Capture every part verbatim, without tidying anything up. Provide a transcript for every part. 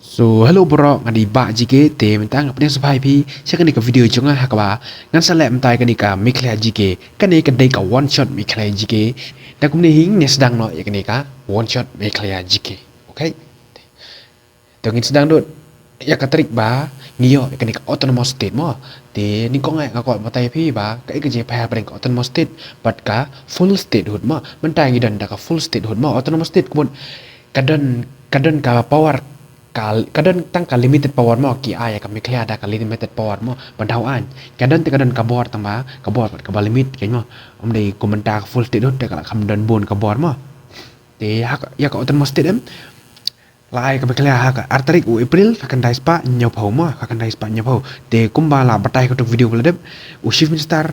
So, hello bro, nga dei Bah G K, te mynta nga pdiang sngewbha ïa phi sha kane ka video jong nga ha kaba ngan sa leh mynta ïa kane ka Meghalaya G K. Kane ka dei ka one shot Meghalaya G K. Te kumne hi ngin sdang noh ïa kane ka one shot Meghalaya G K. Okay. Te ngin sdang dud ïa ka tarik ba ngi ïoh ïa kane ka autonomous state mo. Te nyngkong eh nga kwah batai ïa phi ba kaei ka jingpher hapdeng ka autonomous state bad ka full statehood mo. Mynta ngi don da ka full statehood mo. Autonomous state kumne ka don, ka don ka power, ka, ka don tang ka limited power mo, ki ai ïa ka Meghalaya da ka limited power mo ban thaw aiñ. Ka don te ka don ka bor tang ba ka bor bad kaba limit kein mo. Ym dei kum mynta ka full statehood te ka la kham don bun ka bor mo. Te ha ka, ïa ka autonomous state em, la ai ka Meghalaya ha ka ar tarik u April, ka khyndai spah hynñiewphew mo, ka khyndai spah hynñiewphew. Te kumba la batai ha kato ka video ba la dep, u Chief Minister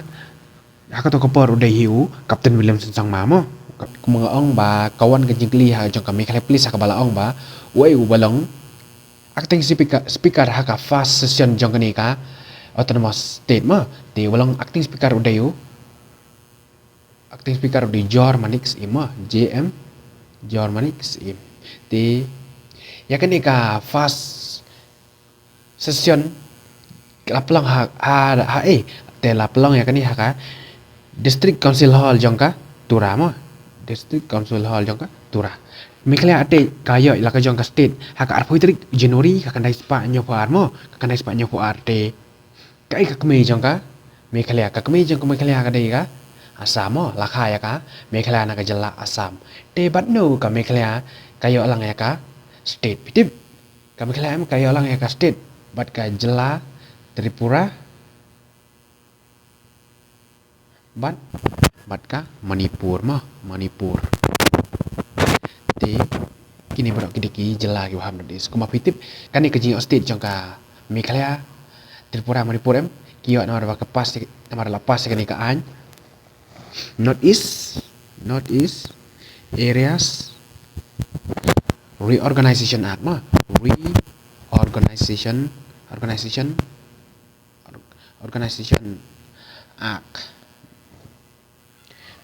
ha kato ka por u dei hi u Captain William Sangma mo. Kumba nga ong ba ka wan ka jingkylli ha jong ka Meghalaya Police ha kaba la ong ba uei uba long acting speaker, speaker ha ka first session jong kane ka autonomous state mo. Te uba long acting speaker u dei u Acting Speaker u dei Jor Manik Syiem mo, J M, Jor Manik Syiem. Te ïa kane ka first session la pynlong ha, ha, ha, eh, te la pynlong ïa kane ha ka District Council Hall jong ka Tura mo. District Council Hall jong ka Tura. Meghalaya te ka ïoh la ka jong ka state ha ka arphew tarik January ka khyndai spah hynñiewphew ar mo, ka khyndai spah hynñiewphew ar te kaei ka kmie jong ka Meghalaya? Ka kmie jong ka Meghalaya ka dei ka Assam mo, la kha ïa ka Meghalaya na ka jylla Assam. Te bad no ka Meghalaya ka ïoh lang ïa ka state? Phi tip, ka Meghalaya em ka ïoh lang ïa ka state bad ka jylla Tripura bad, bad ka Manipur mo, Manipur. Te kine baroh ki dei ki jylla kiba ha North East. Kumba phi tip, kane ka jingïoh state jong ka Meghalaya, Tripura, Manipur em, ki ïoh namar ba ka pass, namar la pass kane ka aiñ North East, North East Areas Reorganization Act mo, Reorganization, Organization, Organization Act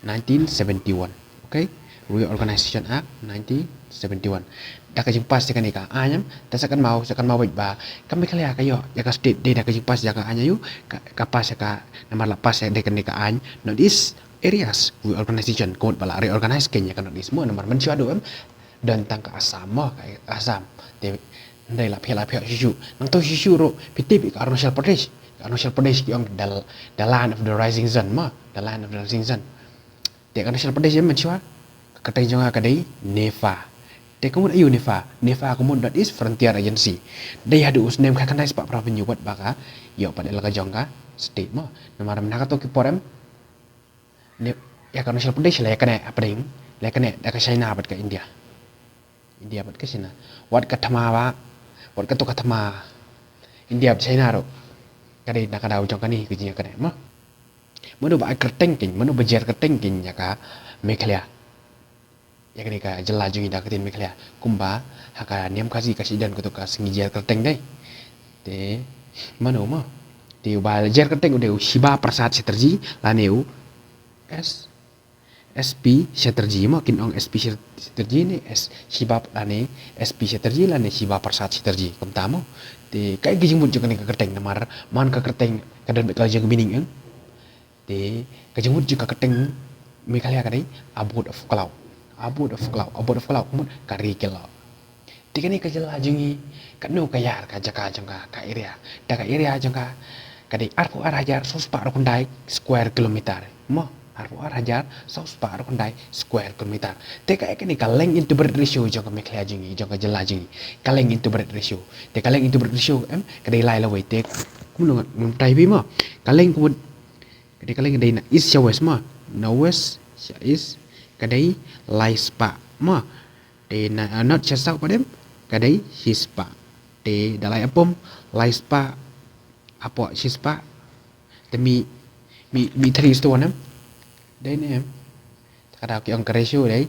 nineteen seventy-one. Okay? Reorganization Act nineteen seventy-one. Da ka jingpass ïa kane ka aiñ em, te sa kynmaw, sa kynmaw beit ba ka Meghalaya ka ïoh ïa ka state dei da ka jingpass ïa ka aiñ aïu, ka, ka pass ïa ka, namar la pass ïa dei kane ka aiñ North East Areas Reorganization, ka mut ba la reorganize kein ïa ka North East mo, namar mynshuwa duh em don tang ka Assam mo, ka Assam. Te hynrei la phet, la phet shisha. Nangta shisha ruh phi tip ka Arunachal Pradesh. Ka Arunachal Pradesh ki ong the, the land of the rising sun mo, the land of the rising sun. Te ka Arunachal Pradesh em mynshuwa ka kyrteng jong ka ka dei NEFA. Te ka mut aïu NEFA? NEFA ka mut North East Frontier Agency. Dei haduh u snem ka khyndai spah phra phew hynñiew wat ba ka ïoh pat ïa la ka jong ka state mo. Namar mynta kato ki por em, ne, ïa ka Arunachal Pradesh la ïa kane hapdeng, la ïa kane da ka China bad ka India. India bad ka China. Wat ka thma ba, wat kato ka thma India bad China ruh ka dei na ka daw jong kane ka jingïakane mo. Mano ba ai kyrteng kein, mano ba jer kyrteng kein ïa ka Meghalaya, ïa kane ka jylla jong ngi da ka ktien Meghalaya? Kumba ha ka niam Khasi ka sdang kato ka sngi jer kyrteng dei. Te mano mo? Te uba jer kyrteng u dei u Shiba Prasad Chatterjee lane u S, S P Chatterjee mo, kin ong S P Chatterjee ne S, Shiba lane S P Chatterjee lane Shiba Prasad Chatterjee, kumta mo. Te kaei ka jingmut jong kane ka kyrteng? Namar man ka kyrteng ka don bad ka la jong ka meaning em. Te ka jingmut jong ka kyrteng Meghalaya ka dei Abode of Cloud. Abode of Cloud, Abode of Cloud ka mut ka ri kylla. Te kane ka jylla jong ngi, katno ka ïar ka jaka jong ka, ka area? Da ka area jong ka ka dei arphew ar hajar saw spah arphew khyndai square kilometer mo, arphew ar hajar saw spah arphew khyndai square kilometer. Te kaei kane ka length into breadth ratio jong ka Meghalaya jong ngi, jong ka jylla jong ngi? Ka length into breadth ratio. Te ka length into breadth ratio em ka dei lai lawei. Te kumno ngan batai phi mo? Ka length kumno? Ka dei, ka length ka dei na east sha west mo, na west sha east ka dei lai spah mo. Te na, ah, north sha south pat em ka dei shi spah. Te da lai apom, lai spah hapoh shi spah. Te mih, mih, mih three is to one em. Dei ne em? Te ka daw ki ong ka ratio dei.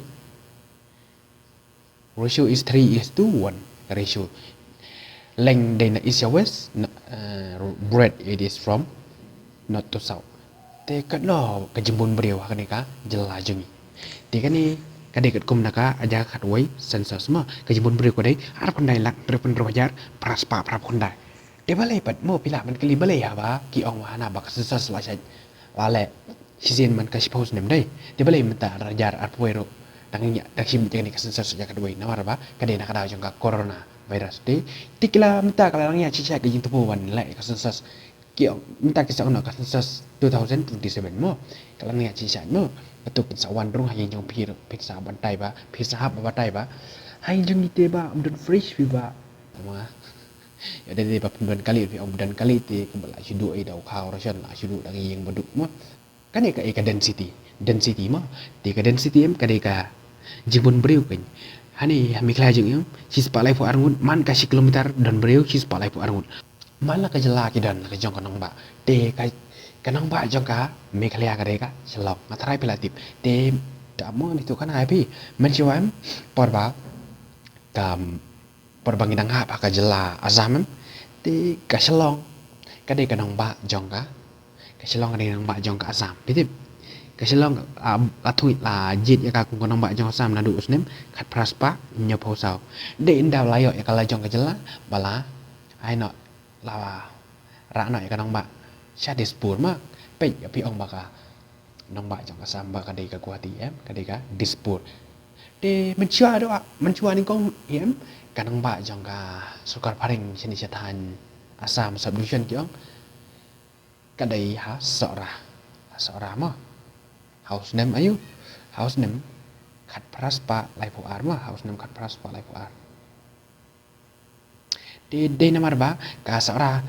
Ratio is three is to one ratio. Length dei na east sha west, na, eh, breadth it is from north to south. Te katno ka jingbun briew ha kane ka jylla jong ngi? Te kane Ka dei katkum na ka, ah, jaka khatwei census mo. Ka jingbun briew ka dei arphew khyndai lak hynriewphew hynriew hajar phra spah phraphew khyndai. Te balei pat mo, phi lah ban kylli balei haba ki ong ba hana ba ka census la shait, la leh shisien man ka shiphew snem dei. Te balei mynta ar hajar arphew wei ruh dang ngi, dang shim ïa kane ka census jaka khatwei, namar ba ka dei na ka daw jong ka corona virus. Te, te ki la mynta ka la nang ïa shisha ka jingthmu ban leh ka census. Ki ong mynta ki sa ong noh ka census two thousand twenty-seven mo. Ka la nang ïa shisha mo. Katto kin sa wan rung ha ïing jong phi ruh, phi sa batai ba, phi sa hap batai ba ha ïing jong ngi te ba ym don fridge phi ba. Tama. Ïa, dei, dei ba phin don kali, phi ong don kali te kumba la shu duh ïa da u khaw ration, la shu duh da ki ïing ba duk mo. Kane ka, eh, ka density. Density mo. Te ka density em ka dei ka jingbun briew kein. Hangne ha Meghalaya jong ngi em, shispah laiphew ar ngut man ka shi kilometer don briew shispah laiphew ar ngut. Man la ka jylla ki don la ka jong ka nongbah. Te ka, ka nongbah jong ka Meghalaya ka dei ka Shillong. Nga tharai phi la tip. Te da mo ni tu kana ai phi. Mynshuwa em, por ba ka, por ba ngi dang hap ha ka jylla Assam em, te ka Shillong ka dei ka nongbah jong ka, ka Shillong ka dei ka nongbah jong ka Assam. Phi tip? Ka Shillong, ah, la thung, la jied ïa ka kum ka nongbah jong Assam naduh u snem khatphra spah hynñiewphew saw. Dei ynda la ïoh ïa ka la jong ka jylla ba la, ai noh, la rah noh ïa ka nongbah sha Dispur mo. Peit, ïa phi ong ba ka nongbah jong ka Assam ba ka dei ka Guwahati em, ka dei ka Dispur. Te mynshuwa doh, mynshuwa nyngkong em, ka nongbah jong ka sorkar phareng shane sha thaiñ Assam Sub-Division ki ong ka dei ha Sohra. Ha Sohra mo. Ha u snem aïu? Ha u snem khatphra spah laiphew ar mo, ha u snem khatphra spah laiphew ar. Te dei namar ba ka Sohra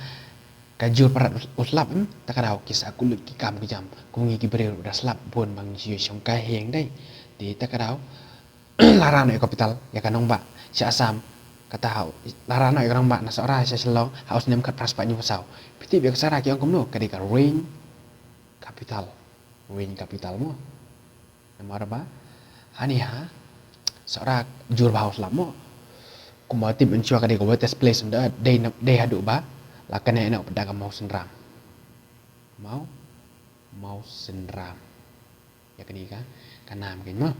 ka jur palat u, u slap em, ta ka daw ki sa kut lut ki kam ki jam. Kum ngi ki briew da slap bun ba ngi shu shong ka heng dei. Te ta ka daw la rah noh ïa ka capital ïa ka nongbah sha Assam. Kata ha u, la rah noh ïa ka nongbah na Sohra sha Shillong ha u snem khatphra spah hynñiewphew saw. Phi tip ïa ka Sohra ki ong kumno, ka dei ka Rain Capital. Rain Capital mo. Namar ba hangne ha Sohra jur bha u slap mo. Kumba tip mynshuwa ka dei ka wettest place on the earth, dei na, dei haduh ba la kane noh pat da ka mawsynram. Maw, mawsynram. Ïa kane ka, ka nam kein mo.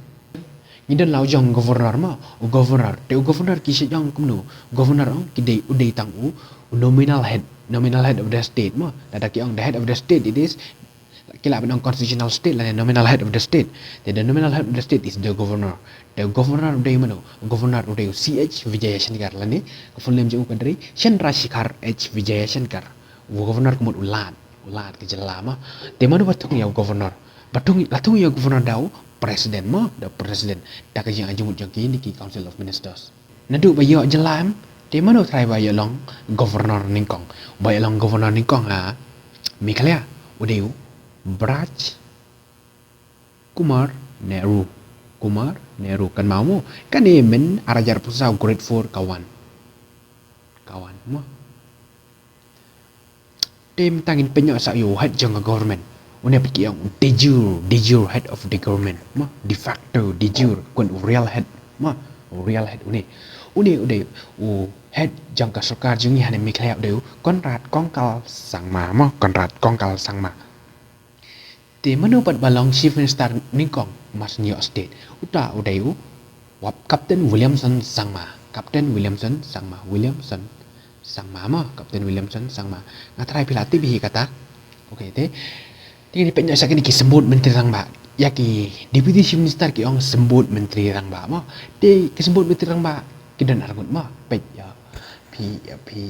Ngi don la u jong governor mo, u governor. Te u governor ki shait ong kumno? Governor ong ki dei, u dei tang u, u nominal head, nominal head of the state mo. Lada ki ong the head of the state it is, ki lah ban ong constitutional state lane nominal head of the state. Te the nominal head of the state is the governor. The governor u dei mano? Governor u dei u C H Vijayashankar lane ka full name jong u ka dei Chandrasekhar H Vijayashankar. U governor ka mut u lad, u lad ka jylla mo. Te mano ba thung ïa u governor? Ba thung, la thung ïa u governor da u president mo, da u president. Da ka jingai jingmut jong ki ne ki Council of Ministers. Naduh ba ïoh jylla em, te mano trai ba ïoh long governor nyngkong? Ba ïoh long governor nyngkong ha Meghalaya u dei u Braj Kumar Nehru. Kumar Nehru, kan mut mo. Kane mynta ar hajar arphew saw grade four ka wan. Ka wan mo. Te mynta ngin peit noh sa ïa u head jong ka government. Une pat ki ong de jure, de jure head of the government mo, de facto, de jure, kwah u real head mo, u real head une. Une u dei u head jong ka sorkar jong ngi hangne Meghalaya u dei u Conrad Kongkal Sangma mo, Conrad Kongkal Sangma. Te mano pat ba long chief minister nyngkong mar shen ïoh state? Uta u dei u Wap Captain Williamson Sangma. Captain Williamson Sangma. Williamson Sangma mo. Captain Williamson Sangma. Nga tharai phi la tip hi kata. Okay, te. Te ngin peit noh sa kine ki symbud myntri rangbah. Ïa ki deputy chief minister ki ong symbud myntri rangbah mo. Te ki symbud myntri rangbah ki don arngut mo. Peit ïa phi, ïa phi.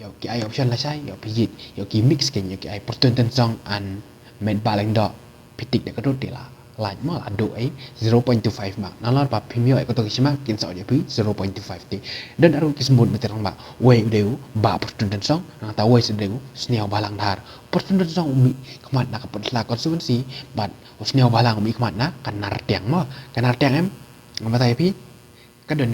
Ïoh ki ai option lashai, ïoh phi jied, ïoh ki mix kein, ïoh ki ai Purtun Tynsong and Metbah Lyngdoh. Phi tick da ka dot te la lait mo, la duh ei zero point two five mark. Nalor ba phim ïoh ei kato ki shi mark, kin sa ot ïa phi zero point two five te. Don arngut ki symbud myntri rangbah. Uwei u dei u Bah Purtun Tynsong, nangta uwei sa u dei u Sniawbhalang Dhar. Purtun Tynsong u mih khmat na ka Pynursla constituency, bad u Sniawbhalang u mih khmat na ka Nartiang mo. Ka Nartiang em, nga batai ïa phi. Ka don,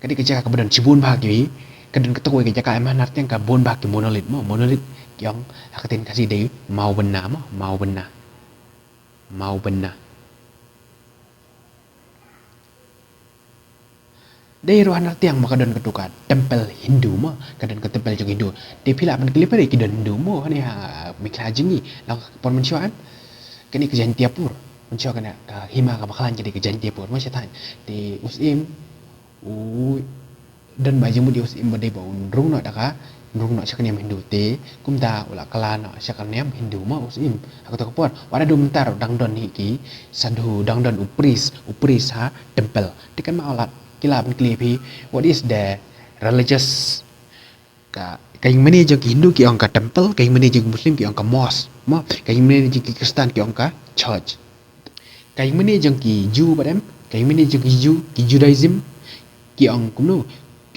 ka dei ka jaka kaba don shibun bha ki, ka don katto kawei ka jaka em ha Nartiang ka bun bha ki monolith mo, monolith ki ong ha ka ktien Khasi dei Mawbynna mo, Mawbynna. Mawbynna. Dei ruh ha Nartiang mo ka don katto ka temple Hindu mo, ka don ka temple jong Hindu. Te phi lah ban kylli balei ki don Hindu mo, hangne ha Meghalaya jong ngi, la por mynshuwa em. Kane ka Jaintiapur. Mynshuwa kane ka hima kaba khlaiñ ka dei ka Jaintiapur, mo, sha thaiñ. Te u Syiem u don ba jingmut ïa u Syiem ba dei ba un rung noh da ka, rung noh sha ka niam Hindu. Te kumta u la kylla noh sha ka niam Hindu, mo, u Syiem. Ha kato ka por, wat la dum mynta ruh dang don hi ki sadhu, dang don u priest, u priest ha temple. Te kan ma u la, ki la ban kylli phi, what is the religious, ka, ka ïing mane jong ki Hindu ki ong ka temple, ka ïing mane jong ki Muslim ki ong ka mosque, mo, ka ïing mane jong ki Khristan ki ong ka church. Ka ïing mane jong ki Jew bad em, ka ïing mane jong ki Jew, ki Judaism, ki ong kumno,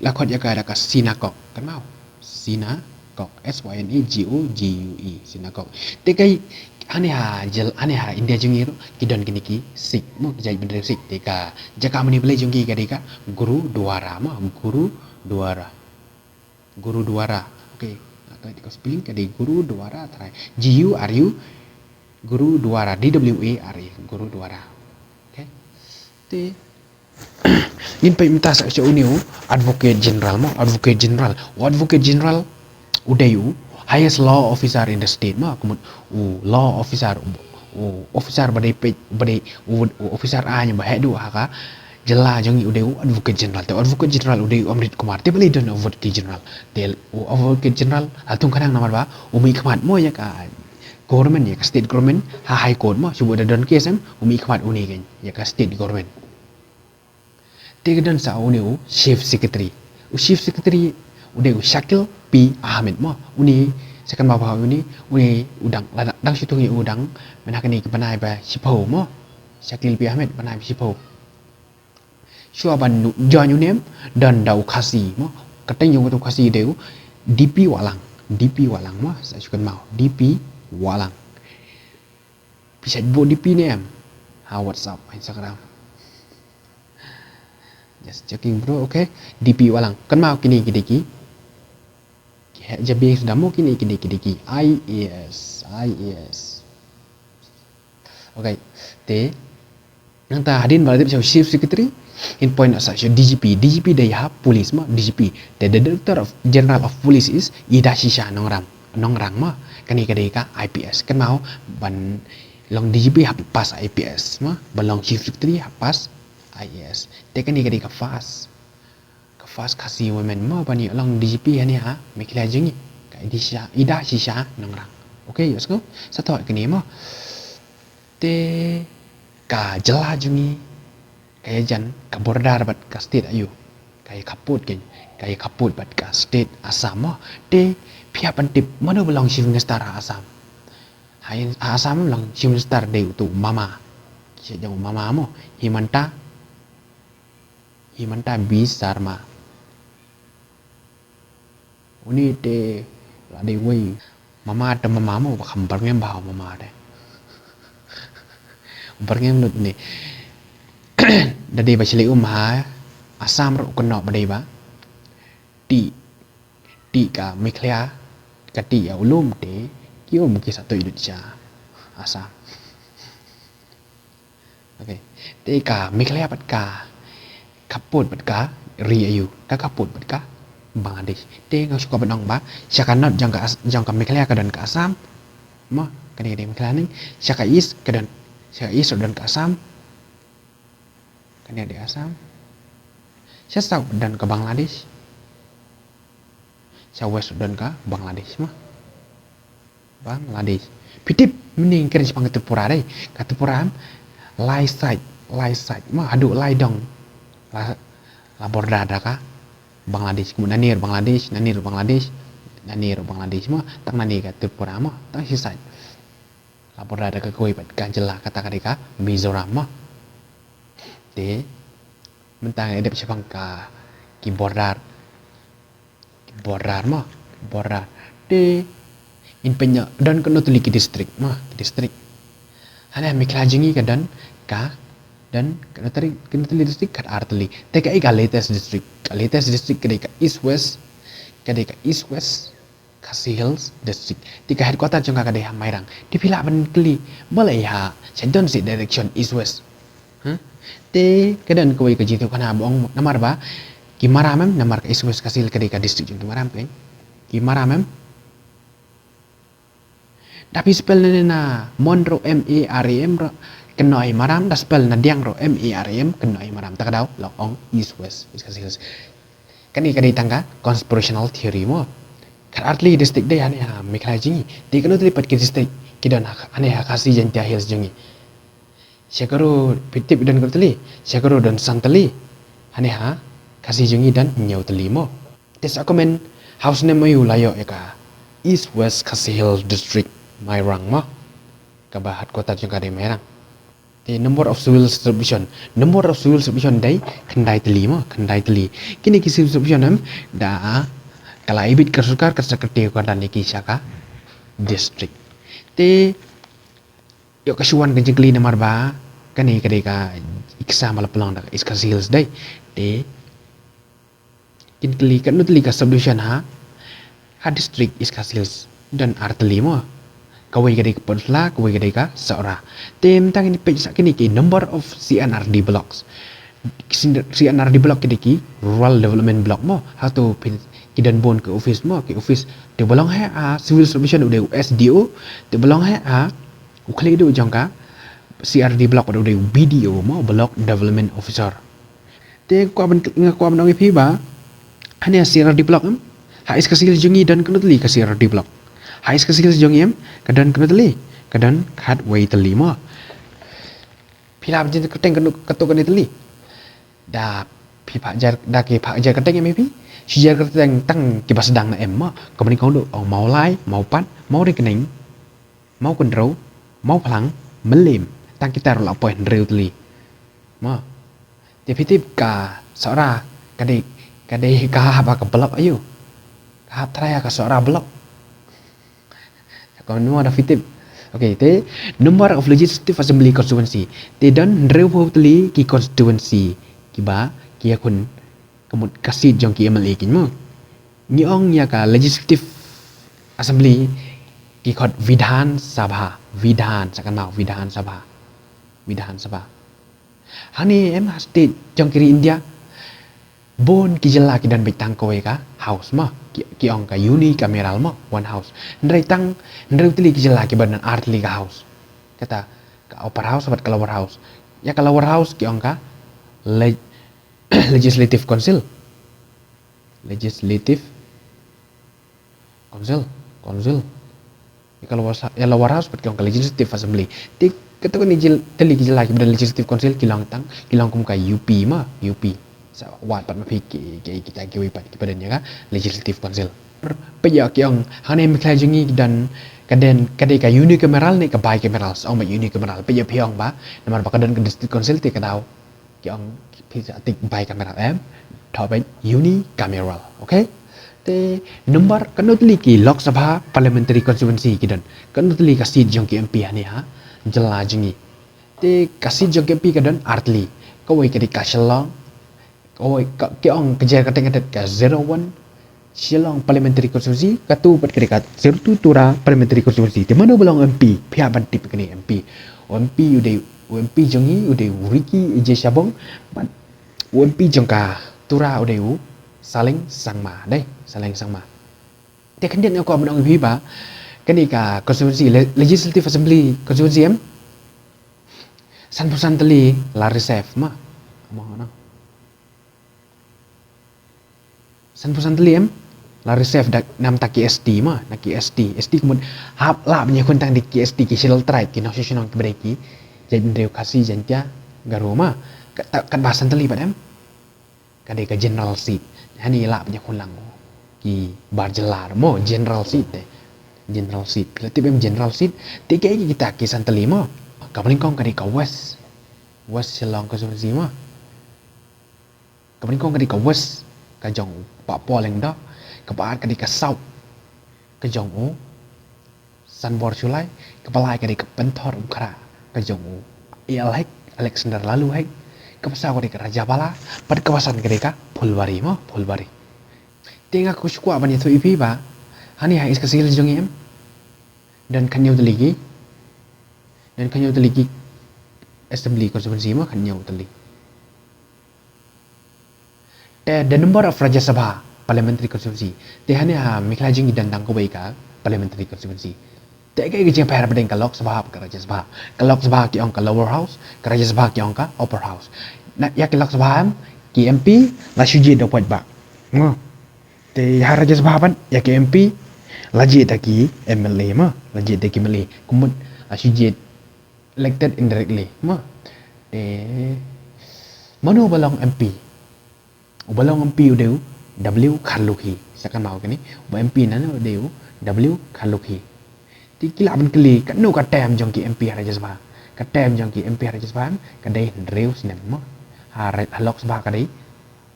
la khot ïa ka da ka synagogue, kan mo? Synagogue, S Y N A G O G U E, synagogue. Te ka, hangne ha jylla, hangne ha India jong ngi ruh ki don kine ki Sikh, mo, ki jait bynriew Sikh. Te ka jaka mane Blei jong ki ka dei ka Gurudwara, mo, Gurudwara. Gurudwara. Okay. Ka, ka spelling ka dei Gurudwara, try. G U R U, Gurudwara, D W A R A, Gurudwara. Okay. Te ngin peit mynta sa sha une u Advocate General, mo, Advocate General. U Advocate General u dei u highest law officer in the state, mo, ka mut u law officer, u, u officer ba dei peit, ba dei u, u officer aiñ ba heh duh ha ka jylla jong ngi u dei u Advocate General. Te u Advocate General u dei u Amrit Kumar. Te balei don Advocate General? Te u Advocate General la thung khnang namar ba u mihkhmat, mo, ïa ka government, ïa ka state government ha High Court, mo. Shu bud da don case em, u mihkhmat une keiñ ïa ka state government. Te ka don sa une u Chief Secretary. U Chief Secretary u dei u Shakil P Ahmed, mo. Une, second ba ba une, une u dang, la dang, dang shu thung ïa u dang mynta kane ka bnai ba shiphew, mo. Shakil P Ahmed, bnai ba shiphew. Shuwa ban join une em, don da u Khasi, mo. Kyrteng jong uto u Khasi dei u D P Wahlang. D P Wahlang, mo. Sa shu kynmaw, D P Wahlang. Phi shait buh D P ne em ha WhatsApp, Instagram? Just checking, bro. Okay. D P Wahlang. Kynmaw kine ki dei ki, ki heh jabieng suda, mo, kine ki dei ki, dei ki I A S, I A S. Okay. Te nangta hadien ba la tip sha u Chief Secretary, ngin poi noh sa sha u D G P. D G P dei ha police, mo, D G P. Te the Director of, General of Police is Ida Shisha Nongrang, Nongrang, mo. Kane ka dei ka I P S. Kynmaw, ban long D G P hap pass I P S, mo. Ban long Chief Secretary hap pass I A S. Te kane ka dei ka first, ka first Khasi women, mo, ban ïoh long D G P hangne ha Meghalaya jong ngi. Ka Ida Shisha, Ida Shisha Nongrang. Okay, ïohsngew? Sa thoh kane, mo. Te ka jylla jong ngi ka ïajan, ka border bad ka state aiu? Ka ïa khappud keiñ, ka ïa khappud bad ka state Assam, mo. Te phi hap ban tip mano ba long Chief Minister ha Assam? Ha, ha Assam long Chief Minister dei uto u mama. Ki shait jong u mama, mo. Himanta, Himanta Biswa Sarma. Une te la dei wei mama te mama, mo, ba kham byrngem bha u mama te. Byrngem lut ne. Da dei ba shlei um ha Assam ruh kynnoh ba dei ba tih, tih ka Meghalaya, ka tih ïa u lum te ki um ki sa tuid lut sha Assam. Okay. Te ka Meghalaya bad ka khappud bad ka ri aiu? Ka khappud bad ka Bangladesh. Te nga shu kwah ban ong ba sha ka north jong ka As-, jong ka Meghalaya ka don ka Assam. Mo, kane ka dei Meghalaya ne. Sha ka east ka don, sha ka east don ka Assam. Kane ka dei Assam. Sha south don ka Bangladesh. Sha west don ka Bangladesh, mo. Bangladesh. Phi tip mynne ngi kren shaphang ka Tripura dei. Ka Tripura em, lai side, lai side, mo, haduh lai dong. La, la border da ka Bangladesh. Kumno, nangne Bangladesh, nangne Bangladesh, nangne Bangladesh, mo. Tang nangne ka Tripura, mo. Tang shi side. La border da ka kawei pat ka jylla, kata ka dei ka Mizoram, mo. Te mynta ngi dep shaphang ka, ki border. Border, mo, border. Te ngin peit noh, don katno tylli ki district, mo, ki district. Hangne ha Meghalaya jong ngi ka don, ka don katno tylli, katno tylli district? Khatar tylli. Te kaei ka latest district? Ka latest district ka dei ka East West, ka dei ka East West Khasi Hills District. Te ka headquarter jong ka ka dei ha Mairang. Te phi lah ban kylli, balei ha sha don sha direction East West? Huh? Te ka don kawei ka jingtip kane ba ong namar ba ki Maram em, namar ka East West Khasi Hills ka dei ka district jong ki Maram keiñ. Ki Maram em. Da phi spell ne na Monro, M A R A M ro, Kynnoh ïa i maram da spell na diang ruh, M A R A M, kynnoh ïa i maram, ta ka daw la ong East West, East Khasi Hills. Kane ka dei tang ka conspirational theory mo. Khatar tylli district dei hangne ha Meghalaya jong ngi. Te katno tylli pat ki district ki don ha, hangne ha Khasi Jaintia Hills jong ngi. Sha ka ru, phi tip don katno tylli, sha ka ru don san tylli. Hangne ha Khasi jong ngi don hynñiew tylli mo. Te sa comment, ha u snem aïu la ïoh ïa ka East West Khasi Hills District, Mairang mo. Kaba headquarter jong ka dei Mairang. Te number of civil subdivision, number of civil subdivision dei khyndai tylli mo, khyndai tylli. Kine ki civil subdivision em da ka la ibit ka sorkar ka sa kynthei ka dan ïa ki sha ka district. Te ïoh ka shu wan ka jingkylli namar ba kane ka dei ka exam ba la pynlong da ka East Khasi Hills dei. Te kin kylli katno tylli ka subdivision ha, ha district East Khasi Hills. Don ar tylli mo. Kawei ka dei ka Pynursla, kawei ka dei ka Sohra. Te mynta ngin peit sa kine ki number of C and R D blocks. C and R D block ki dei ki rural development block mo. Hato phin, ki don bun ki office mo, ki office. Te ba long ha, ah, civil subdivision u dei u S D O. Te ba long ha, ah, u khlieh duh jong ka C R D block u dei u B D O mo, block development officer. Te nga kwah ban, nga kwah ban ong ïa phi ba hangne ha C R D block em, ha East Khasi Hills jong ngi don katno tylli ka C R D block? Ha East Khasi Hills jong ngi em, ka don katno tylli? Ka don khatwei tylli mo. Phi lah ban jin kyrteng katno, katno katne tylli? Da phi phah jar, da ki phah jar kyrteng em ïa phi. Shi jar kyrteng tang kiba sdang na em mo. Kaba nyngkong duh ong Mawlai, Mawpat, Mawryngkneng, Mawkynrew, Mawphlang, Mylliem, tang kita ruh la poi hynriew tylli. Mo. Te phi tip ka Sohra ka dei, ka dei ka hap ha ka block aïu? Ka hap trai ha ka Sohra block. Ka mo da phi tip. Okay, te number of legislative assembly constituency. Te don hynriewphew tylli ki constituency kiba ki ïakhun ka mut ka seat jong ki M L A kin mo. Ngi ong ïa ka legislative assembly ki khot Vidhan Sabha, Vidhan, sa kynmaw, Vidhan Sabha. Vidhan Sabha. Hangne em ha state jong ki ri India, bun ki jylla ki don beit tang kawei ka house mo, ki, ki ong ka unicameral mo, one house. Hynrei tang, hynriew tylli ki jylla kiba don ar tylli ka house. Kata ka upper house bad ka lower house. Ïa ka lower house ki ong ka le-, legislative council. Legislative Council, council. Ïa ka lower, ïa lower house pat ki ong ka legislative assembly. Te katto katne jyl-, tylli ki jylla kiba don legislative council ki long tang, ki long kum ka U P mo, U P. Sa wad pat ma phi ki, ki, kita kiwei pat kiba don ïa ka legislative council. Peit ïa ki ong hangne Meghalaya jong ngi ki don ka dei, ka dei ka unicameral ne ka bicameral, sa ong ba unicameral. Peit ïa phi ong ba namar ba ka don ka district council te ka daw ki ong phi sa tik bicameral em, thoh beit unicameral, okay? Te number, katno tylli ki Lok Sabha parliamentary constituency ki don? Katno tylli ka seat jong ki M P hangne ha jylla jong ngi? Te ka seat jong ki M P ka don ar tylli. Kawei ka dei ka Shillong, kawei ka, ki ong ka jar kyrteng ka dei ka zero one Shillong parliamentary constituency, katu pat ka dei ka zero two Tura parliamentary constituency. Te mano ba long M P? Phi hap ban tip kane M P. U M P u dei, u M P jong ngi u dei u Ricky A J Shabong, bad u M P jong ka Tura u dei u Saleng Sangma, dei, Saleng Sangma. Te khyndiat nga kwah ban ong ïa phi ba kane ka constituency, le-, legislative assembly constituency em, sanphew san tylli la reserve mo. Mo no. Sanphew san tylli em la reserve da namar ki S T mo, na ki S T. S T ka mut hap lah ban ïakhun tang da ki S T, ki Scheduled Tribe, ki nongshong shnong kiba dei ki jaitbynriew Khasi, Jaiñtia, Garo mo. Kat, katba san tylli pat em ka dei ka general seat. Hangne lah ban ïakhun lang ki bar jylla mo, general seat te. General seat. Phi la tip em general seat? Te kiei kita ki san tylli mo? Kaba nyngkong ka dei ka West, West Shillong constituency mo. Kaba nyngkong ka dei ka West, ka jong u Bah Paul Lyngdoh. Kaba ar ka dei ka South, ka jong u Sanbor Shullai. Kaba lai ka dei ka Pynthorumkhrah, ka jong u A L Hek, Alexander Laloo Hek. Kaba saw ka dei ka Rajabala, bad kaba san ka dei ka Phulbari mo, Phulbari. Te nga kwah shu kwah ban ïathuh ïa phi ba hangne ha East Khasi Hills jong ngi em, don khathynñiew tylli ki, don khathynñiew tylli ki assembly constituency mo, khathynñiew tylli. Te the number of Rajya Sabha parliamentary constituency. Te hangne ha Meghalaya jong ngi don tang kawei ka parliamentary constituency. Te ka ka jingpher ba dei ka Lok Sabha ka Rajya Sabha. Ka Lok Sabha ki ong ka lower house, ka Rajya Sabha ki ong ka upper house. Na ïa ki Lok Sabha em, ki M P la shu jied da u paidbah. Mo. Te ha Rajya Sabha ban ïa ki M P la jied da ki M L A mo, la jied da ki M L A. Kumut la shu jied elected indirectly mo. Te mano ba long M P? Uba long M P u dei u W Kharlukhi. Sa kan mau kini, uba M P nano u dei u W Kharlukhi. Ti ki lah ban kylli, katno ka term jong ki M P ha Rajya Sabha? Ka term jong ki M P ha Rajya Sabha ka dei hynriew snem mo. Ha Lok Sabha ka dei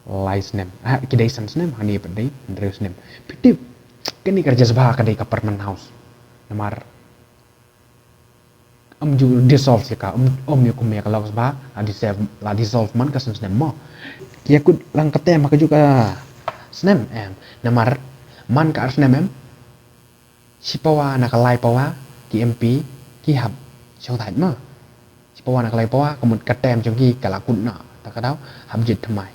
lai snem. Ha ki dei san snem, hangne pat dei hynriew snem. Phi tip, kane ka Rajya Sabha ka dei ka permanent house. Namar ym ju dissolve ïa ka, ym ym ïa kum ïa ka Lok Sabha, la dissolve, la dissolve man ka snem snem mo. Ïa kut lang ka term ha ka ju ka snem em. Namar man ka ar snem em, shi pawa na ka lai pawa ki M P ki hap shong thait mo. Shi pawa na ka lai pawa, ka mut ka term jong ki ka la kut na ta ka daw hap jied thymmai.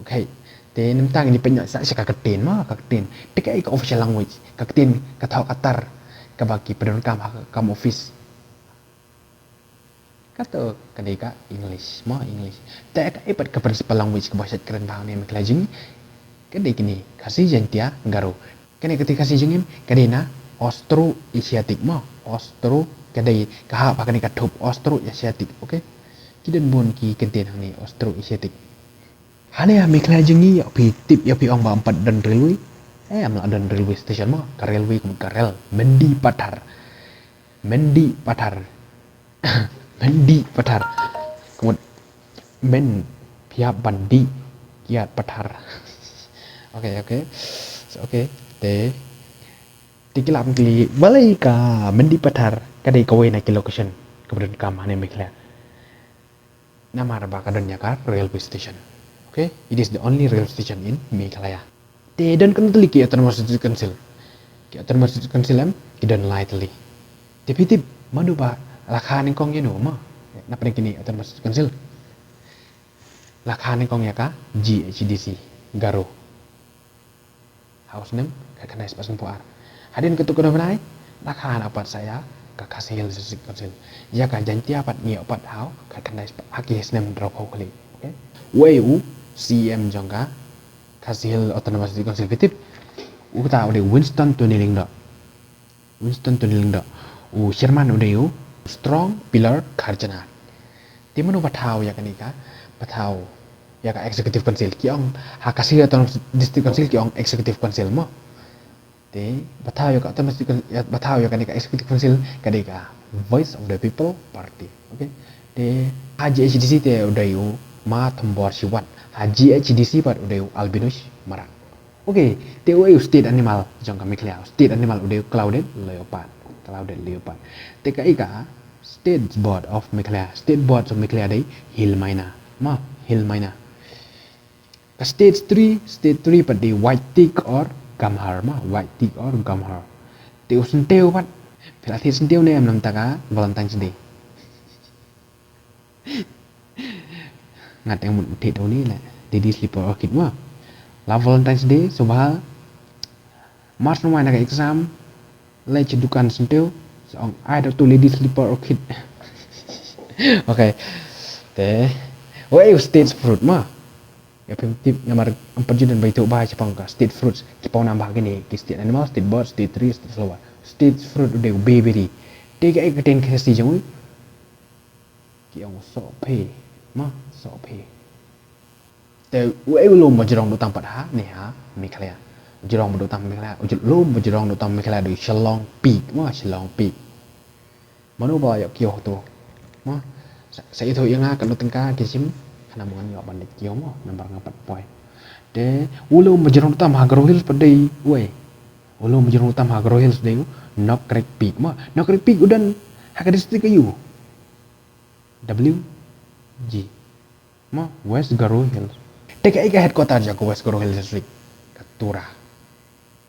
Okay. Te nangta ngin pynïaid sa sha ka ktien mo, ka ktien. Te kaei ka official language, ka ktien ka thoh ka tar kaba ki pyndonkam ha ka kam office? Kato ka dei ka English mo, English. Te kaei pat ka principal language kaba shait kren bha hangne Meghalaya jong ngi? Ka dei kine, Khasi, Jaintia, Garo. Kane ka ktien Khasi jong ngi ka dei na Austro-Asiatic mo, Austro, ka dei ka hap ha kane ka thup Austro-Asiatic. Okay. Ki don bun ki kyntien hangne Austro-Asiatic. Hangne ha Meghalaya jong ngi, ïa phi tip, ïa phi ong ba ym pat don railway. Eh, ym lah don railway station mo, ka railway ka mut ka rel. Mendipathar. Mendipathar. Mendipathar. Ka mut men, phi hap ban dih kiad pathar. Okay, okay. So, okay. Te, te ki lah ban kylli, balei ka Mendipathar ka dei kawei na ki location kaba donkam hangne Meghalaya? Namar ba ka don ïa ka railway station. Okay, it is the only rail station in Meghalaya. Te don katno tylli ki Autonomous District Council? Ki Autonomous District Council em, ki don lai tylli. Te phi tip mano ba la kha nyngkong ïano mo na pdeng kine Autonomous District Council? La kha nyngkong ïa ka G H D C Garo. Ha u snem khatkhyndai spah sanphew ar. Hadien katto katne bnai la kha na pat sa ïa ka Khasi Hills District Council. Ïa ka Jaintia pat ngi ïoh pat ha u khatkhyndai spah, ha ki snem hynriewphew khlieh. Okay. Wei u C E M jong ka Khasi Hills Autonomous District Council, phi tip? Uta u dei Winston Tony Lyngdoh. Winston Tony Lyngdoh. U chairman u dei u Strong Pillar Kharjana. Te mano ba thaw ïa kane ka, ba thaw ïa ka Executive Council? Ki ong ha Khasi Autonomous District Council ki ong Executive Council mo. Te ba thaw ïa ka Autonomous District Coun-, ïa, ba thaw ïa kane ka Executive Council ka dei ka Voice of the People Party. Okay. Te ha G H D C te u dei u Ma Thombor Shiwat. Ha G H D C pat u dei u Albinus Marak. Okay, te uei u state animal jong ka Meghalaya? U state animal u dei u clouded leopard. Clouded leopard. Te kaei ka State Bird of Meghalaya? State Bird of Meghalaya dei hill myna. Mo, hill myna. Ka state tree, state tree pat dei white teak or gum hare mo, white teak or gum hare. Te u syntiew pat, phi la thied syntiew ne em namar ka Valentine's Day? Ngat eng mut thied u ni le Lady Slipper Orchid mo. La Valentine's Day, sngewbha march nongwai na ka exam, leit sha dukan syntiew, sa ong, "Ai da tu Lady Slipper Orchid." Okay. Te uei u state fruit mo? Ïa phim tip namar ym pat ju don ba ïathuh bha shaphang ka state fruits. Ki pawnam bha kine, ki state animal, state bird, state tree, state flower. State fruit u dei u bayberry. Te kaei ka ktien Khasi jong u? Ki ong u sohphie. Mo, sohphie. Te uei u lum ba jrong duh tam pat ha ne ha Meghalaya? U jrong ba duh tam Meghalaya, u lum ba jrong duh tam Meghalaya dei u Shillong Peak. Mo, Shillong Peak. Mano ba ïoh kiew hato? Mo, sa, sa ïathuh ïa nga katno tyngka ki shim, khnang ba ngan ïoh ban leit kiew mo, namar nga pat poi. Te u lum ba jrong duh tam ha Garo Hills pat dei uei? U lum ba jrong duh tam ha Garo Hills dei u Knokrek Peak. Mo, Knokrek Peak u don ha ka district aïu? W G. Mo, West Garo Hills. Te kaei ka headquarter jong ka West Garo Hills District? Ka Tura.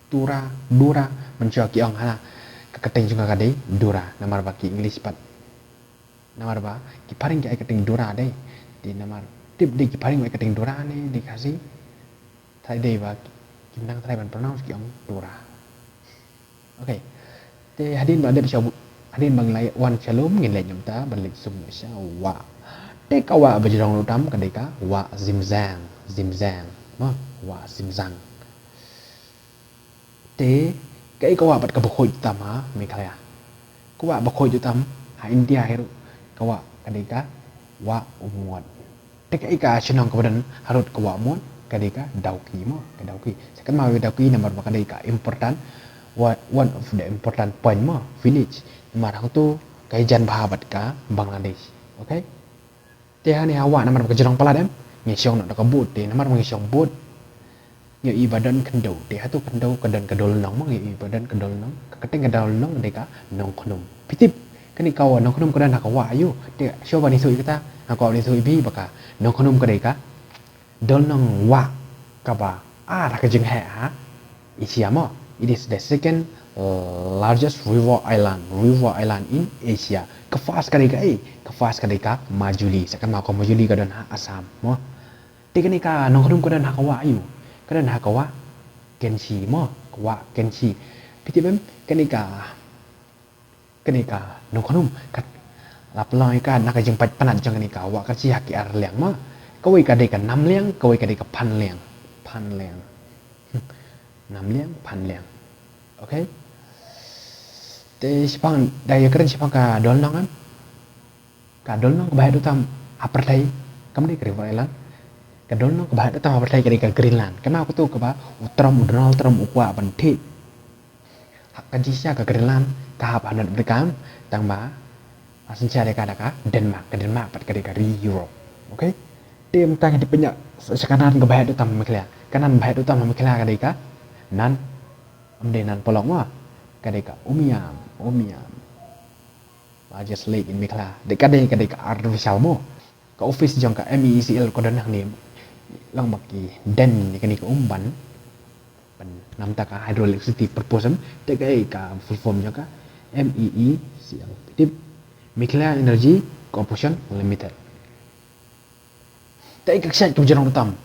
Tura, Dura, mynshuwa ki ong hana ka kyrteng jong ka ka dei Dura, namar ba ki English pat. Namar ba ki phareng ki ai kyrteng Dura dei. Te namar tip dei ki phareng ai kyrteng Dura ne dei Khasi. Tharai dei ba kim nang tharai ban pronounce ki ong Tura. Okay. Te hadien ba la dep sha, hadien ba ngi la wan sha lum, ngin leit nyngkong ban leit sum sha wah. Te ka wah ba jrong ruh tam ka dei ka wah Zimzang, Zimzang. Mo, wah Zimzang. Te kaei ka wah bad kaba khuid tam ha Meghalaya? Ka wah ba khuid tam ha India hi ruh, ka wah ka dei ka wah Umwot. Te kaei ka shnong kaba don harud ka wah Umwot? Ka dei ka Dawki mo, ka Dawki. Sa kynmaw ïa Dawki namar ba ka dei ka important, wa-, one of the important point mo, village. Namar hangto ka ïajan bha bad ka Bangladesh. Okay? Te hangne ha wah namar ba ka jrong palat em, ngi shong noh da ka boat, te namar ba ngi shong boat, ngi ïohi ba don khyndew, te hato khyndew ka don ka dol nong mo, ngi ïohi ba don ka dol nong, ka kyrteng ka dol nong dei ka Nongkhnum. Phi tip, kane ka wah Nongkhnum ka don ha ka wah aïu? Te shuwa ban ïathuh ïa kata, nga kwah ban ïathuh ïa phi ba ka Nongkhnum ka dei ka dol nong wah kaba ar ha ka jingheh ha Asia mo. It is the second largest river island, river island in Asia. Ka first ka dei kaei? Ka first ka dei ka Majuli. Sa kynmaw ka Majuli ka don ha Assam mo. Te kane ka Nongkhnum ka don ha ka wah aïu? Ka don ha ka wah Khensi mo, ka wah Khensi. Phi tip em, kane ka, kane ka Nongkhnum ka la pynlong ïa ka na ka jingpait pynat jong kane ka wah Khensi ha ki ar liang mo. Kawei ka dei ka Namliang, kawei ka dei ka Phanliang. Phanliang. Hmm. Namliang, Phanliang. Okay? Te shaphang, da ïakren shaphang ka dol nong em, ka dol nong kaba heh tam ha pyrthei kam dei ka River Island. Ka dol nong kaba heh tam ha pyrthei ka dei ka Greenland. Kynmaw kato kaba u Trump, u Donald Trump u kwah ban thied. Ha ka jingshisha ka Greenland ka hap ha North America, tang ba la synshar ïa ka da ka Denmark, ka Denmark pat ka dei ka ri Europe. Okay? Te mynta ngi dei pynïaid sha ka nan kaba heh tam ha Meghalaya. Ka nan ba heh tam ha Meghalaya ka dei ka nan, ym dei nan Polong mo, ka dei ka Umiam, Umiam. Largest lake in Meghalaya. Dei ka dei, ka dei ka artificial mo. Ka office jong ka M E E C L ka don hangne. Long ba ki den ïa kane ka um ban, ban namta ka hydroelectricity purpose em. Te kaei ka full form jong ka? M E E C L. Tip, Meghalaya Energy Corporation Limited. Te ka kshaid kaba jrong tam,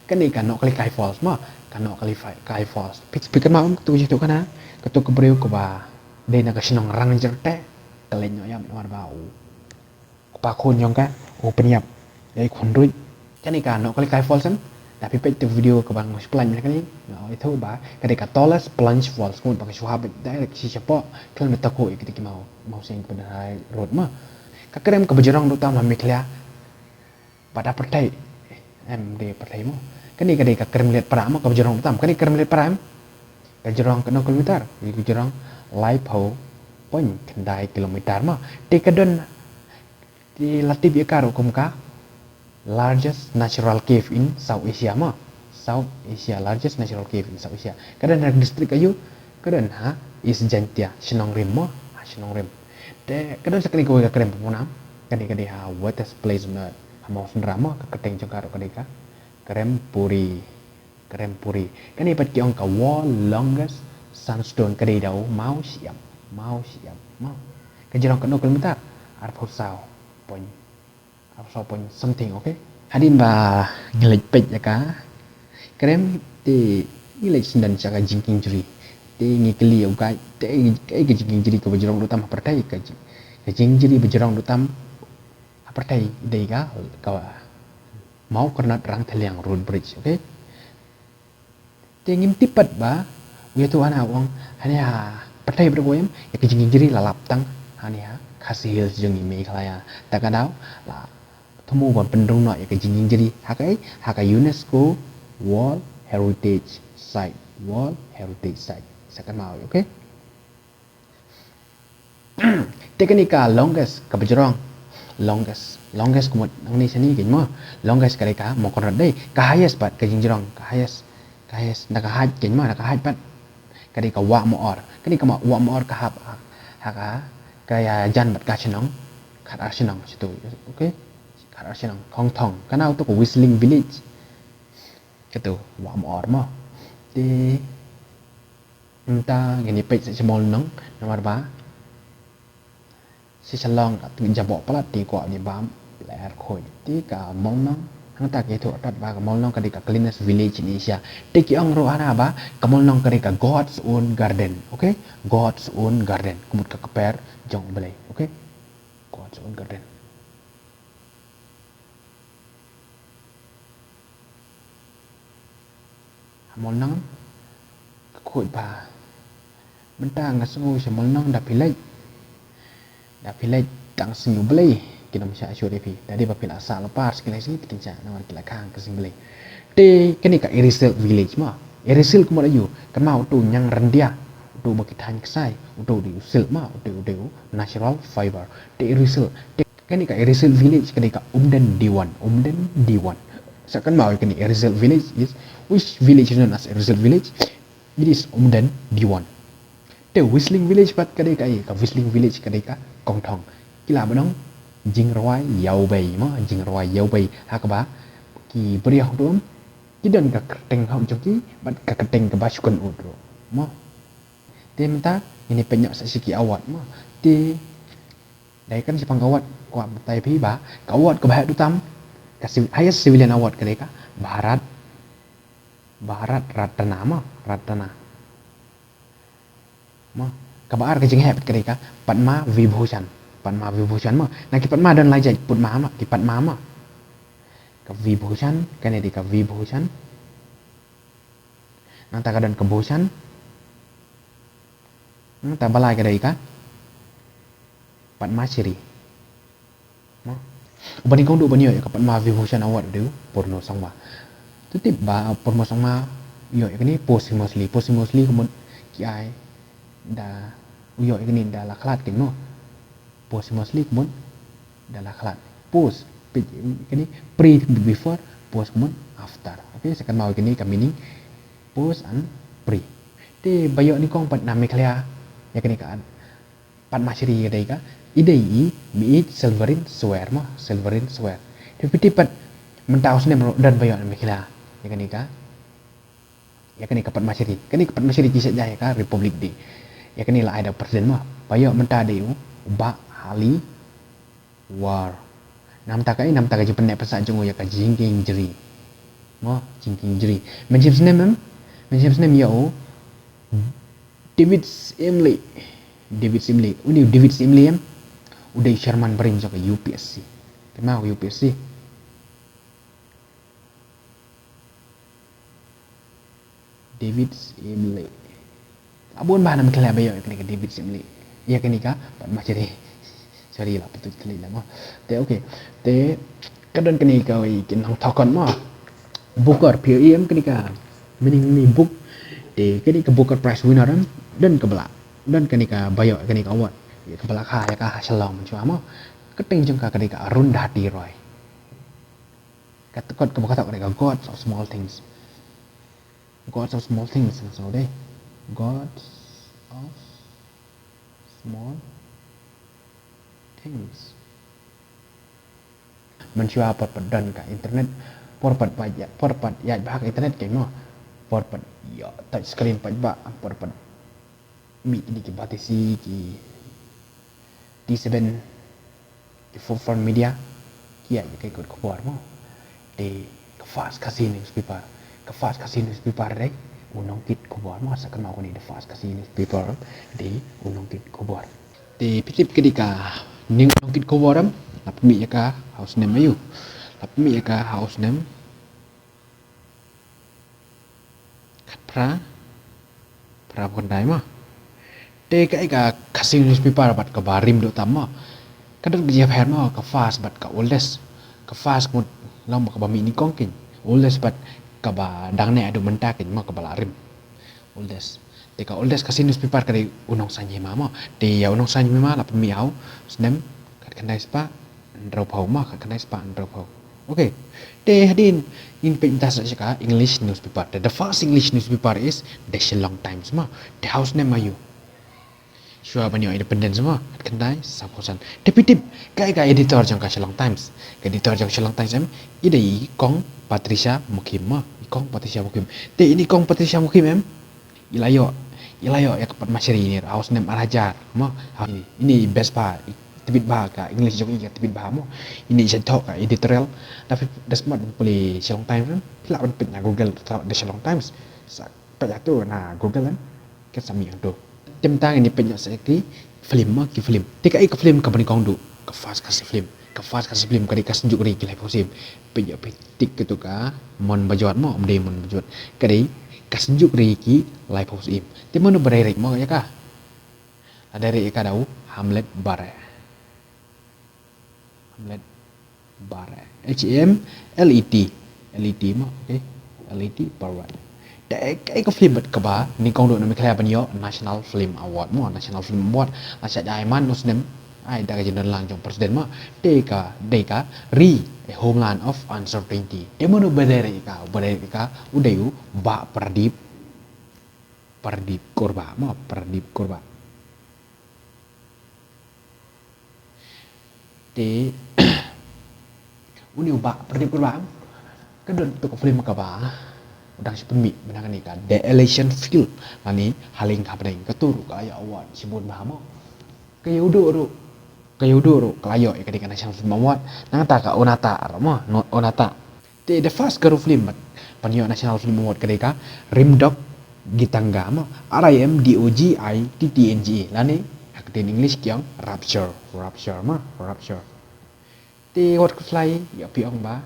kane ka Nohkalikai Falls mo, ka Nohkalikai Falls. Phi, phi kynmaw em, kato ka jingïathuh kane, kato ka briew kaba dei na ka shnong Rangjarteh, ka leit noh ïap namar ba u kpa khun jong ka u pynïap ïa i khun ruh. Kane ka Nohkalikai Falls em, da phi peit ïa ka video kaba nga shu plunge mynta kane, nga ïathuh ba ka dei ka tallest plunge falls, ka mut ba ka shu hap direct shi shapoh, khlem da takhuh ïa kita ki maw, mawseng kaba don ha road mo. Ka krem kaba jrong tam ha Meghalaya bad ha pyrthei. Em, dei pyrthei mo. Kane ka dei ka Krem Liatpara mo, kaba jrong tam. Kane Krem Liatpara em, ka jrong katno kilometer? Ka jrong laiphew point khyndai kilometer mo. Te ka don, te la tip ïa ka ruh kum ka largest natural cave in South Asia mo. South Asia, largest natural cave in South Asia. Ka don ha district aïu? Ka don ha East Jaintia, Shnong Rim mo, ha Shnong Rim. Te ka don sa kane kawei ka krem ba pynbna, kane ka dei ha wettest place on earth, ha Mawsynram mo, ka kyrteng jong ka ruh ka dei ka Krempuri. Krempuri. Kane pat ki ong ka world longest sandstone, ka dei da u Mawsyiap, Mawsyiap mo. Ka jrong katno kilometer? Arphew saw point, arphew saw point something, okay? Hadien ba ngi leit peit ïa ka krem, te ngi leit shisyndon sha ka jingkieng jri. Te ngi kylli ïa u guide, te kaei ka jingkieng jri kaba jrong tam ha pyrthei? Ka jing, ka jingkieng jri ba jrong tam ha pyrthei dei ka, ka Mawkyrnat Rangthylliang Road Bridge, okay? Te ngim tip pat ba u ïathuh hana, u ong hana ha pyrthei ba dei em, ïa ka jingkieng jri la lap tang hana ha Khasi Hills jong ngi, Meghalaya. Ta ka daw la thmu ban pynrung noh ïa ka jingkieng jri ha ka, ha ka UNESCO World Heritage Site, World Heritage Site. Sa kynmaw, okay? Te kane ka longest kaba jrong. Longest, longest ka mut nangne shane kein mo. Longest ka dei ka Mawkyrnat dei. Ka highest pat ka jingjrong, ka highest, ka highest na ka height kein mo, na ka height pat ka dei ka Wah Maor. Kane ka Wah Maor ka hap ha, ha ka, ka ïajan bad ka shnong Khatar Shnong shatu. Okay? Khatar Shnong, Khongthong. Kane uto ka Whistling Village. Kato Wah Maor mo. Te mynta ngin ïa peit sa sha Mawlynnong, namar ba shisha long ka tngi jaboh palat, te kwah ïa bam lyer khuid. Te ka Mawlynnong, Hangta ki ïathuh tad ba ka Molnong ka dei ka cleanest village in Asia. Te ki ong ruh hana ba ka Molnong ka dei ka God's own garden. Okay? God's own garden. Ka mut ka kper jong U Blei. Okay? God's own garden. Ha Molnong ka khuid ba mynta nga sngew sha Molnong da phi leit. Da phi leit tang sngew Blei ki nang shah shuh ïa phi. Da dei ba phi la sah lypa shi kylleng sngi phi kin shah namar ki la khang ka sngew Blei. Te kane ka Aerial Silk Village ma. Aerial Silk ka mut aïu? Kynmaw uto ñiang ryndia. Uto ba ki thaiñ ksai. Uto u dei u silk ma. Uto u dei u natural fiber. Te Aerial Silk. Te kane ka Aerial Silk Village ka dei ka Umden Diwan. Umden Diwan. Sa kynmaw ïa kane Aerial Silk Village is, which village is known as Aerial Silk Village? It is Umden Diwan. Te Whistling Village pat ka dei kaei? Ka Whistling Village ka dei ka Kongthong. Ki la ba ong jingrwai ïawbei ma, jingrwai ïawbei. Ha kaba ki briew hangto ki don ka kyrteng hok jong ki bad ka kyrteng kaba shu kynnoh ruh ma. Te mynta ngin ïa peit noh sa sha ki award ma. Te dei kan shaphang ka award, kwah batai phi ba ka award kaba heh tam, ka civ-, highest civilian award ka dei ka Bharat, Bharat Ratna ma, Ratna. Ma, kaba ar ka jingheh pat ka dei ka Padma Vibhushan. Padma Vibhushan ma. Na ki Padma don lai jait, Padma ma, ki Padma ma. Ka Vibhushan, kane dei ka Vibhushan. Nangta ka don ka Bhushan. Nangta ba lai ka dei ka Padma Shri. Ma. Uba nyngkong duh ban ïoh ïa ka Padma Vibhushan Award u dei u Purno Sangma. To tip ba, uh, Purno Sangma ïoh ïa kane posthumously. Posthumously ka mut ki ai da u ïoh ïa kane da la khlad keiñ mo. Posthumously ka mut da la khlad. Post, pe-, kane pre, before, post ka mut after. Okay, sa kynmaw ïa kane ka meaning post and pre. Te ba ïoh nyngkong pat na Meghalaya ïa kane ka Padma Shri ka dei ka, i dei i Miej Silverine Swer mo, Silverine Swer. Te phi tip pat mynta u snem ruh don ba ïoh na Meghalaya ïa kane ka, ïa kane ka Padma Shri. Kane ka Padma Shri ki shah ai ïa ka Republic Day. Ïa kane la ai da u President mo. Ba ïoh mynta dei u Bah Hali War. Namar ka, eh, namar ka jingpynneh pynsah jong u ïa ka jingkieng jri. Mo, jingkieng jri. Mynshem snem em? Mynshem snem ïa u David Imlay. David Imlay. Uni u David Imlay em? U dei u chairman barim jong ka U P S C. Kynmaw ka U P S C. David Imlay. La bun bha na Meghalaya ba ïoh ïa kane ka David Imlay. Ïa kane ka Padma Shri. Sorry la pynthut kali la mo. Te okay. Te ka don kane kawei ki nongthok mo. Booker, P O E em kane ka meaning ni book. Te kane ka Booker Prize winner em don kaba la, don kane kaba ïoh ïa kane ka award. Ïa kaba la kha ïa ka ha Shillong mynshwa mo. Ka kyrteng jong ka ka dei ka Arundhati Roy. Ka kot kaba ka thok ka dei ka Gods of Small Things. Gods of Small Things, so dei Gods of Small Things. Mynshwa por pat don ka internet, por pat ba ïa, por pat ïa ba ka internet keiñ mo. Por pat ïa touch screen pat ba, por pat mih kine ki batesi ki T seven, ki Forefront Media, ki ïa, ïa ki kot khubor mo. Te ka Fast Khasi newspaper, ka Fast Khasi newspaper dei u nongkit khubor mo, sa kynmaw kane the Fast Khasi newspaper dei u nongkit khubor. Te phi tip ka dei ka ning nongkit khubor em, la pynmih ïa ka ha u snem aïu, la pynmih ïa ka ha u snem khatphra, phra phew khyndai mo. Te kaei ka Khasi newspaper bad kaba rim duh tam mo. Ka don ka jingïapher mo, ka Fast bad ka Oldest. Ka Fast ka mut long ba kaba mih nyngkong keiñ. Oldest bad kaba dang neh haduh mynta keiñ mo, kaba la rim. Oldest. Te ka Oldest Khasi newspaper ka dei u Nongsaiñ Hima mo. Te ïa u Nongsaiñ Hima la pynmih ha u snem khatkhyndai spah hynriewphew mo, khatkhyndai spah hynriewphew. Okay. Te hadien ngin peit mynta sa sha ka English newspaper. Te the first English newspaper is the Shillong Times mo. Te ha u snem aïu? Shuwa ban ïoh independence mo, khatkhyndai saw phew san. Te phi tip kaei ka editor jong ka Shillong Times? Ka editor jong ka Shillong Times em, i dei i Kong Patricia Mukhim mo, i Kong Patricia Mukhim. Te ine i Kong Patricia Mukhim em, i la ïoh, i la ïoh ïa ka Padma Shri ine ha u snem ar hajar mo. Ha, ine, ine i best pa, i Tbit bha ka English jong i ka tbit bha mo. Ini sha thok ka editorial. Da phi, da smat pule Shillong Times kan. Phi lah ban peit na Google, da Shillong Times. Sa peit atu na Google kan. Kan sa mih hangtu. Te mynta ngin ïa peit noh sa ki film mo, ki film. Te kaei ka film kaba nyngkong duh? Ka Fast Khasi film. Ka Fast Khasi film ka dei ka Synjuk Ri Ki Laiphew Syiem. Peit ïa phi tik katu ka Mon Bajot mo, ym dei Mon Bajot. Ka dei ka Synjuk Ri Ki Laiphew Syiem. Te mano ba direct mo ïa ka? La direct ïa ka da u Hamlet Bareh. Hamlet Bareh. H A M L E T. L E T mo, okay. L E T Bareh. Te kaei ka film bad kaba nyngkong duh na Meghalaya ban ïoh National Film Award mo, National Film Award. La shah ïa man u snem. Ai da ka jingdon lang jong president mo. Te ka dei ka Ri, a Homeland of Uncertainty. Te mano ba direct ïa ka? Ba direct ïa ka u dei u Bah Pradip, Pradip Kurbah mo, Pradip Kurbah. Te une u Bah Pradip Kurbah ka don tu ka film kaba u dang shu pynmih bad kane ka The Elysian Field lane Haleng Hapdeng. Katu ruh ka ïoh award shibun bha mo. Ka ïoh duh ruh, ka ïoh duh ruh ka la ïoh ïa kane ka National Film Award. Nangta ka Onata ruh mo, no, Onata. Te the first Garo film bad ban ïoh National Film Award ka dei ka Rimdog Gitanga mo, R I M D O G I T T N G A, lane ha ka ktien English ki ong Rapture, Rapture mo, Rapture. Te wat khuslai ïa phi ong ba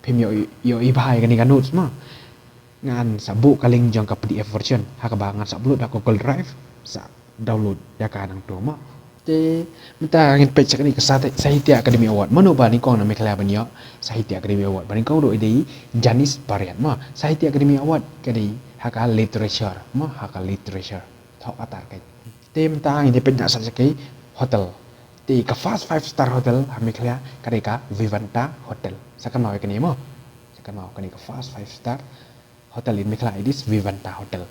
phim ïoh, ïoh i bha ïa kane ka notes mo. Ngan sa buh ka link jong ka P D F version ha kaba ngan sa upload ha Google Drive, sa download ïa ka nangto mo. Te mynta ngin peit sa kane ka Sahit-, Sahitya Academy Award. Mano ba nyngkong na Meghalaya ban ïoh Sahitya Academy Award? Ba nyngkong ruh i dei Janice Pariat mo. Sahitya Academy Award ka dei ha ka literature mo, ha ka literature. Thok katta ka. Te mynta ngin ïa peit noh sa ki hotel. Te ka first five star hotel ha Meghalaya ka dei ka Vivanta Hotel. Sa kynmaw ïa kane mo. Sa kynmaw kane ka first five star hotel in Meghalaya, it is Vivanta Hotel.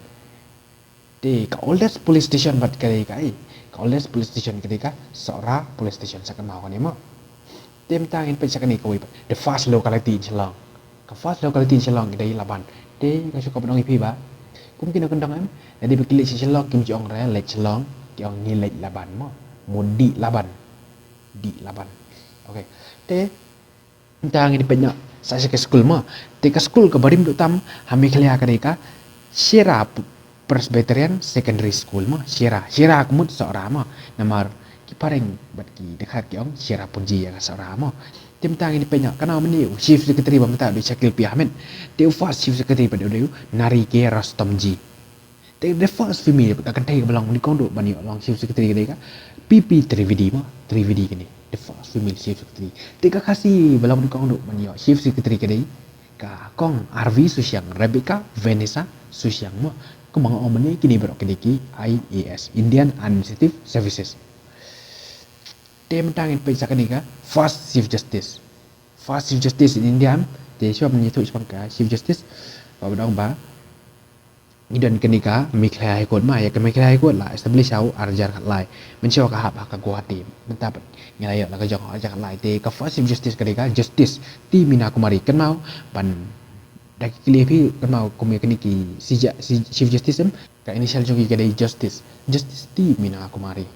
Te ka oldest police station bad ka dei kaei? Ka oldest police station ka dei ka Sohra Police Station, sa kynmaw kane mo. Te mynta ngin peit sa kane kawei pat, the first locality in Shillong. Ka first locality in Shillong ka dei Laban. Te nga shu kwah ban ong ïa phi ba kum ki nongkyndong em, lada ba ki leit sha Shillong kim ju ong re leit Shillong, ki ong ngi leit Laban mo. Mo dih Laban. Dih Laban. Okay. Te mynta ngin peit noh sa sha ka skul mo. Te ka skul kaba rim duh tam ha Meghalaya ka dei ka Shira P-, Presbyterian Secondary School mo. Shira, Shira ka mut Sohra mo. Namar ki phareng bad ki dkhar ki ong Cherrapunji ïa ka Sohra mo. Te mynta ngin peit noh, kynmaw mynne u Chief Secretary ba mynta u dei u Shakil P Ahmed. Te u first Chief Secretary pat u dei u Nari K Rustomjee. Te the first female, ka kynthei kaba long nyngkong duh ban ïoh long Chief Secretary ka dei ka P P Trivedi mo, Trivedi kane. The first female Chief Secretary. Te ka Khasi ba long nyngkong duh ban ïoh Chief Secretary ka dei ka Kong R V Susiang, Rebecca Vanessa Susiang mo. Kumba nga ong mynne kine baroh ki dei ki I A S, Indian Administrative Services. Te mynta ngin peit sa kane ka first Chief Justice. First Chief Justice in India. Te shuwa ban ïathuh shaphang ka Chief Justice, ba ba dang ba ngi don kane ka Meghalaya High Court mo, ïa ka Meghalaya High Court la establish ha u ar hajar khatlai. Mynshuwa ka hap ha ka Guwahati. Mynta pat ngi la ïoh la ka jong ha u ar hajar khatlai. Te ka first Chief Justice ka dei ka Justice T Meena Kumari. Kynmaw ban da ki kylli phi, kynmaw kum ïa kine ki C J, C-, Chief Justice em, ka initial jong ki ka dei Justice. Justice T Meena Kumari.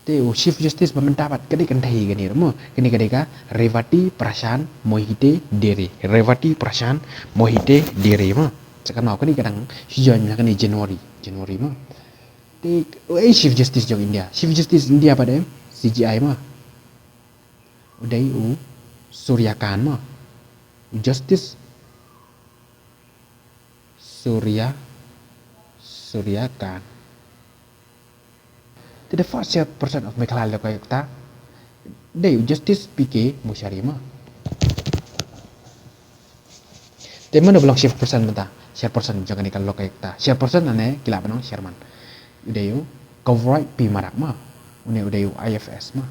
Te u Chief Justice ba mynta pat ka dei ka kynthei kane ruh mo. Kane ka dei ka Revati Prashant Mohite Dere. Revati Prashant Mohite Dere mo. Sa kynmaw kane ka dang shu join mynta kane January, January mo. Te u ei Chief Justice jong India? Chief Justice India pat em, C J I mo. U dei u Surya Kant mo. U Justice Surya, Surya Kant. Te the first chairperson of Meghalaya Lokayukta dei u Justice P K Mushari mo. Te mano ba long chairperson mynta? Chairperson jong kane ka Lokayukta. Chairperson lane ki lah ban ong chairman. U dei u Kavroy P Marak mo. Une u dei u I F S mo.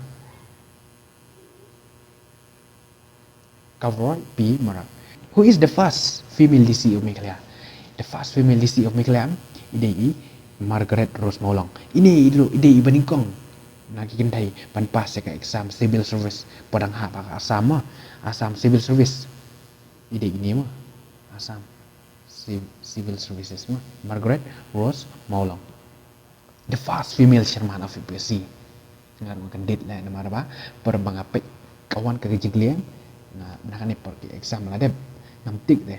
Kavroy P Marak. Who is the first female D C of Meghalaya? The first female D C of Meghalaya i dei i Margaret Rose Mawlong. Ine i dei, i dei i ba nyngkong na ki kynthei ban pass ïa ka exam civil service ba dang hap ha ka Assam mo. Assam Civil Service. I dei ine mo. Assam Civ-, Civil Services mo. Margaret Rose Mawlong. The first female chairman of U P S C. Nga ruh nga kyndit leh namar ba por ba nga peit ka wan ka jingkylli nga, na kane por ki exam la dep, ngam tick de,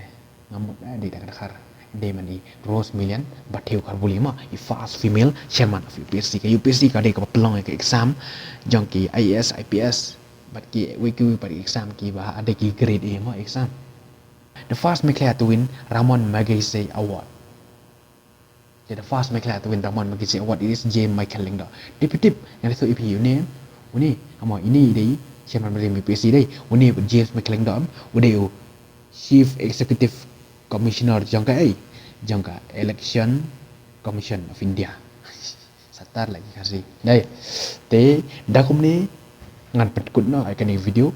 ngam mut de da ka dkhar. Dei mani Rose Million Bathew Kharbuli mo, i first female chairman of U P S C. Ka U P S C ka dei kaba pynlong ïa ka exam jong ki I A S, I P S bad kiwei kiwei pat ki exam kiba dei ki grade A mo exam. The first Meghalaya to win Ramon Magsaysay Award. Okay, the first Meghalaya to win Ramon Magsaysay Award is J Michael Lyngdoh. Tip tip, ngan ïathuh ïa phi une, une, amo, ine i dei chairman barim U P S C dei, une J Michael Lyngdoh, u dei u Chief Executive Commissioner jong ka ei, jong ka Election Commission of India. Satar lagi Khasi. Dei. Te da kumne ngan pynkut noh ïa kane ka video.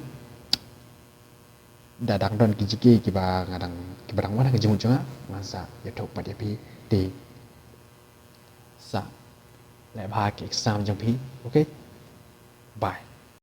Da dang don ki jingkylli kiba nga dang, kiba dang wan ha ka jingmut jong nga, ngan sa ïathuh pat ïa phi. Te sa leh bha ki exam jong phi. Okay. Bye.